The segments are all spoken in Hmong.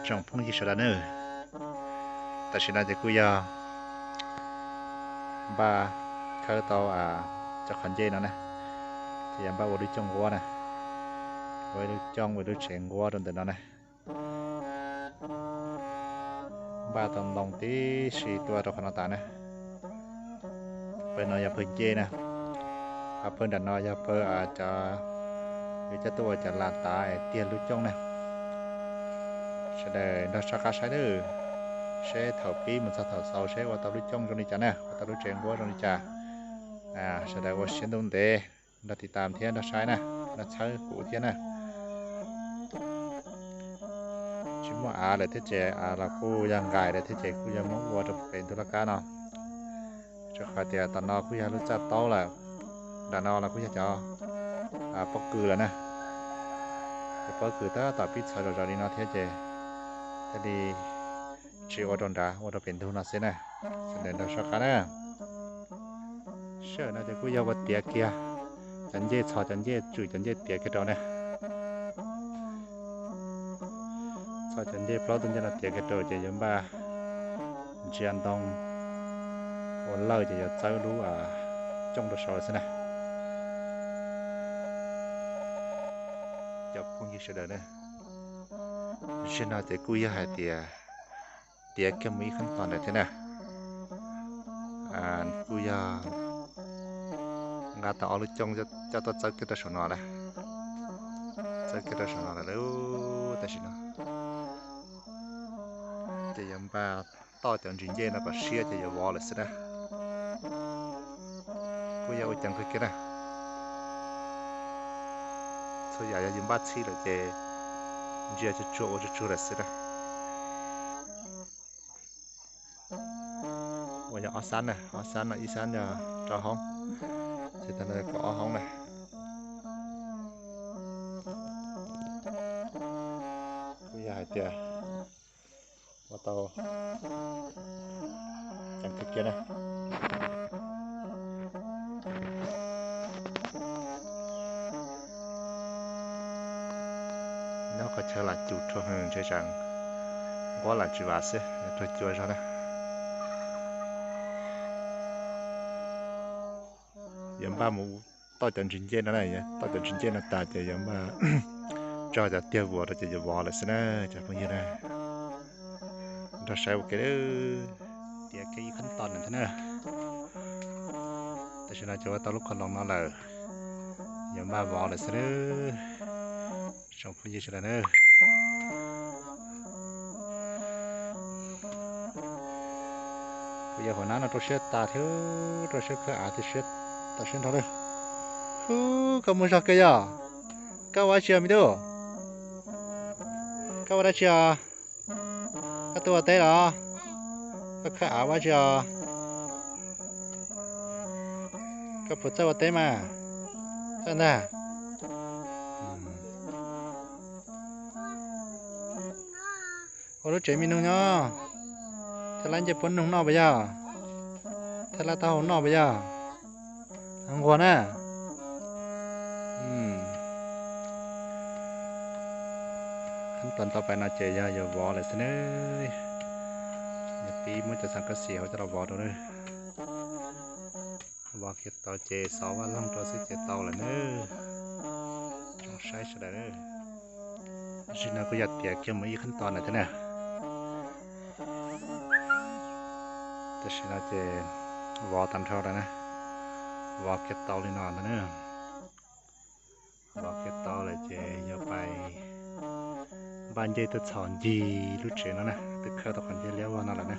Tsoom phooj ywg sawv daws nawb, tam sim no ces kuj yog npaj khawb tau cov qhov ncej no na, ces yog npaj ua lub cooj nquab na, ua ib lub cooj ua ib lub tsev nquab rau ntawm no na. Npaj tau ntoo tib si tuaj rau qhov no tas na. Pawg no yog pawg ncej na, ho pawg nram no yog pawg cov yuav coj tuaj ua cov las tav tiag lub cooj na. Sawv daws nrog soj qab saib nawb, seb thaum pib mus txog thaum xaus seb ua tau lub cooj zoo li cas na, ua tau lub tsev nquab zoo li cas. Sawv daws ua siab ntuj ntev nrog tiv tam thiab nrog saib na, nrog txhawb kuv thiab na. Tsis muaj av lawm thiab ces los kuj yog nqaim lawm thiab ces kuj yog muab ua rau pem ntug laj kab no. Rau qhov tias tom no kuj yog lub txaj taub lawm, nram no los kuj yog cov pob kws lawm na. Cov pob kws tab tom pib txhawv zom zaws li no thiab ces thiaj li tsis ua rau nrad, ua rau pem ntug no xwb na. Sawv daws nrog soj qab na. Sij hawm no ces kuj yog ua tiav kiag cov ncej, txhos cov ncej, tswm cov ncej tiav kiag rau na. Txhos cov ncej plaub tug ncej no tiav kiag rau ces yuav npaj ntsia ntoo ua lawj ces yuav txawb lub cooj rau saud xwb na. Cov phooj ywg sawv daws na, zaum no ces kuj yog hais tias tiav kiag mus ib qhov ntawd thiab na. Kuj yog nqa tau ob lub cooj coj tuaj txawb kiag rau saum no lawm, txawb kiag rau saum no lawm lauj. Tam sim no ces yuav npaj toj cov ntsis ncej no kom siab ces yuav vov lawm xwb na. Kuj yog ua ceev kawg kiag na. Txhua yam yog yus npaj txhij lawm ces ntsia tsuag tsuag ua tsuag tsuag lawm xwb na. Ua yog ob xab na, ob xab no ib xab yog rau hoob, ces tag no yog kaum ob hoob na. Kuj yog hais tias ua tau ceev kawg kiag na. Nyob qhov chaw lam cum rhuav hwv ntshe tsam nquab lam tsis vam xwb, rhuav cua zog na. Yuav npaj mus toj cov ntsis ncej no na, toj cov ntsis ncej no tas ces yuav npaj tso cov tiag vuas rau ces yuav vov lawm xwb na cov phooj ywg na. Nrog saib ua ke, tiav kiag ib qhov ntawd thiab na. Tam sim no ces ua tau lub qhov loos no lawm, yuav npaj vov lawm xwb na. Tsoom phooj ywg sawv daws na, kuv yog hauv nab no rau siab tas thiab, rau siab khawb av thiab siab tas siab nrho lawm. Hub, koj muaj zog kawg yog? Koj ua dab tsi os me tub? Koj ua dab tsi os? Koj tuaj ua teb los? Koj khawb av ua dab tsi os? Koj puas txawj ua teb mas? Txawj ntag. Ua lub tsev me noog nyob, thaj lab ncej puab noog noj puas yog? Thaj lab taub hau noj puas yog? Nquag na. Qhov ntawd tau pais no ces yog yuav vov lawm xwb nawb. Yog pib muab cov xav kab xis hauv coj los vov rau nawb. Vov kiag tau ces xov vaj loog rau xwb ces tau lawm nawb. Tsoom saib sawv daws, tam sim no kuj yog tiav kiag mus ib qhov ntawd na thiab na. Tam sim no ces vov tag nrho lawm na, vov kiag tau li no ntag na. Vov kiag tau lawm ces yuav pais npaj ncej tuaj txhos ncig lub tsev no na, twb khawb tau qhov ncej liab vog no lawm na.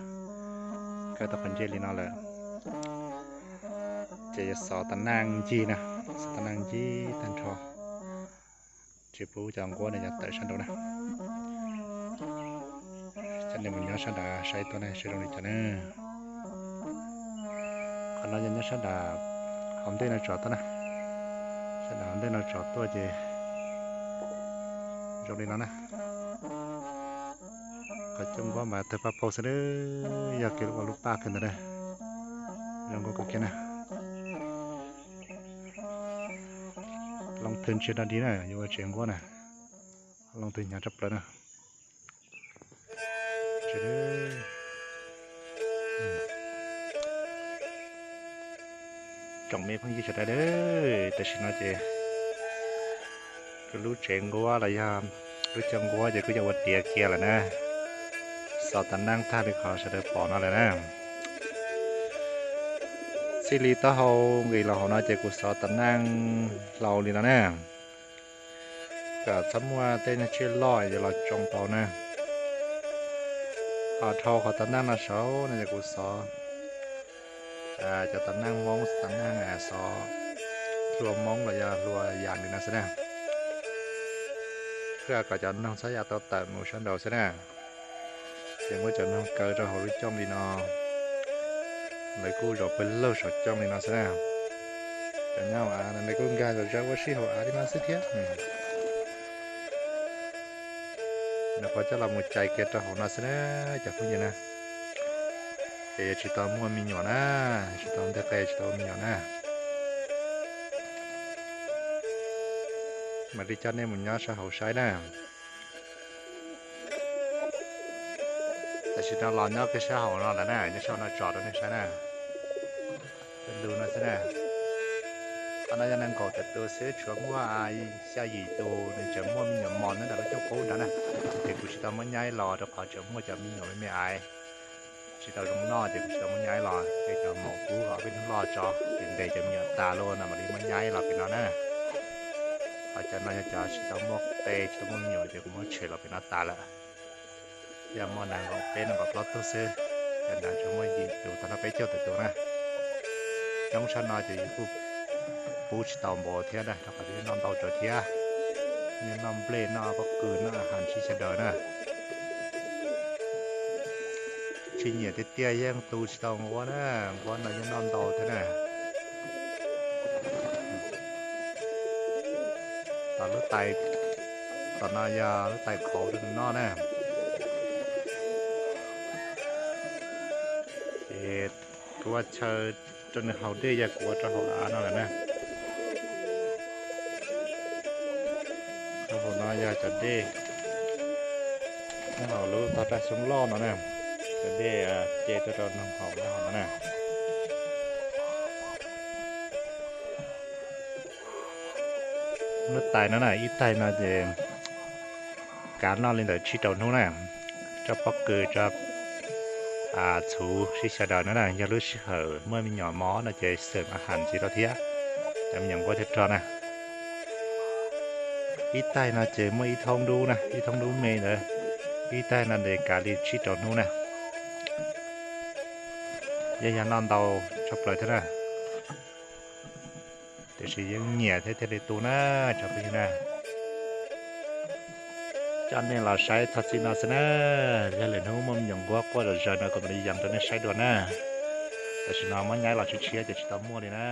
Khawb tau qhov ncej li no lawm ces yuav xov tas naj ncig na, xov tas naj ncig tag nrho, tsis pub cov nquab no yuav tawm sab nraud na. Coj nej mus nyob sab nrad saib tuaj ne, saib zoo li cas na. Qhov no yog nyob sab nrad hauv ntej no tsom tuaj na, sab nrad hauv ntej no tsom tuaj ces zoo li no na. Qhov cooj nquab mas tawg paj paug xwb na, yog kev ua lub paj kawg ntawd na. Zoo nkauj kawg kiag na. Loo twg ntshiab dog dig na, yuav ua tsev nquab na. Loo twg hnyav tshaj plaws na. Tsoom me phooj ywg sawv daws, tam sim no ces kuv lub tsev nquab los yog lub caj nquab ces kuj yog ua tiav kiag lawm na. Xov tas neej tag li qhov sawv daws pom no lawm na. Txij li taub hau nqis los hauv no ces kuv xov tas neej hlau li no na, kom txhob muaj tej neeg tsiaj loj yuav los tsoo tau na. Ho dhau qhov tas neej no saud no ces kuv xov cov tas neej Hmoob, tas neej xov hlua Hmoob los yog hlua yam li no xwb na, thiaj kom cov noog txhob ya tau tawm mus sab nraud xwb na. Ces muab cov noog kaw rau hauv lub cooj li no, lawv kuj zaum pawg lug saum cooj li no xwb na. Cov nyob hauv av no kuj nkag zom zaws ua si hauv av li no xwb thiab. Nws qhuav coj los mus cais kiag rau hauv no xwb na cov phooj ywg na. Ces yuav tsis tau muaj me nyuam na, tsis tau nteg qe tsis tau me nyuam na. Mam li coj nej mus nyob sab hauv saib na. Tam sim no los nyob kiag sab hauv no lawm na, nyob sab hauv no tso rau nej saib na. Lub no xwb na. Qhov no yog nees nkaum tawm tus xwb, tshuav muaj xya yim tus nws tseem muaj me nyuam mos nyob ntawm lub cooj qub nrad na. Ces kuv tsis tau muab nyaib los rau qhov tseem muaj cov me nyuam me me aiv tsis tau zoo noj ces kuv tsis tau muab nyaib los, ces cov maum kub kom peb hnub loj tso ces ntes cov me nyuam tas lawm no mam li muab nyaib los pem no na. Ho cov no yog cov tsis tau muaj qe tsis tau muaj me nyuam ces kuv muab tshem los pem no tas lawm. Yog muaj nees nkaum peb nees nkaum plaub tug xwb, cov nrad tsuas muaj yim tus tag nrho peb caug tawm tus na. Coob sab no ces yus kuj pub tsis tau npaum thiab na, rau qhov nws noj ntau tsawv thiab, nws noj nplej noj pob kws noj has sib xyaw daws na. Tsis nyiam tiag tiag yeej tu tsis tau nquab na, nquab no yeej noj ntau thiab na. Tom lub tais, tom no yog lub tais qauv rau nws noj na. Ces kuv ua chaw rau nws haus dej yog kuv ua rau hauv av no lawm na. Rau hauv no yog cov dej, nyob hauv lub tog raj xyoob loj no na, cov dej ce tuaj rau nws haus nyob hauv no na. Lub tais no na, ib tais no ces kav noj li ntawm tsib rau hnub na, tso pob kws tso txhuv sib xyaw daws no na, yog lub sij hawm muaj me nyuam mos no ces xeem has ntxiv rau thiab, cov me nyuam nquab thiaj rog na. Ib tais no ces muaj ib thoob dub na, ib thoob dub me ntawd, ib tais no ces kav li tsib rau hnub na. Yeej yog noj ntau tshaj plaws thiab na, tiam sis yeej nyiam thiab thiaj li tu na, tsoom phooj ywg na. Coj nej los saib txog txij no xwb na, yog lwm hnub muaj me nyuam nquab quaj zom zaws no kuv mam li yees rau nej saib dua na. Tam sim no muab nyaib los tshiab tshiab ces tsis tau muaj li na.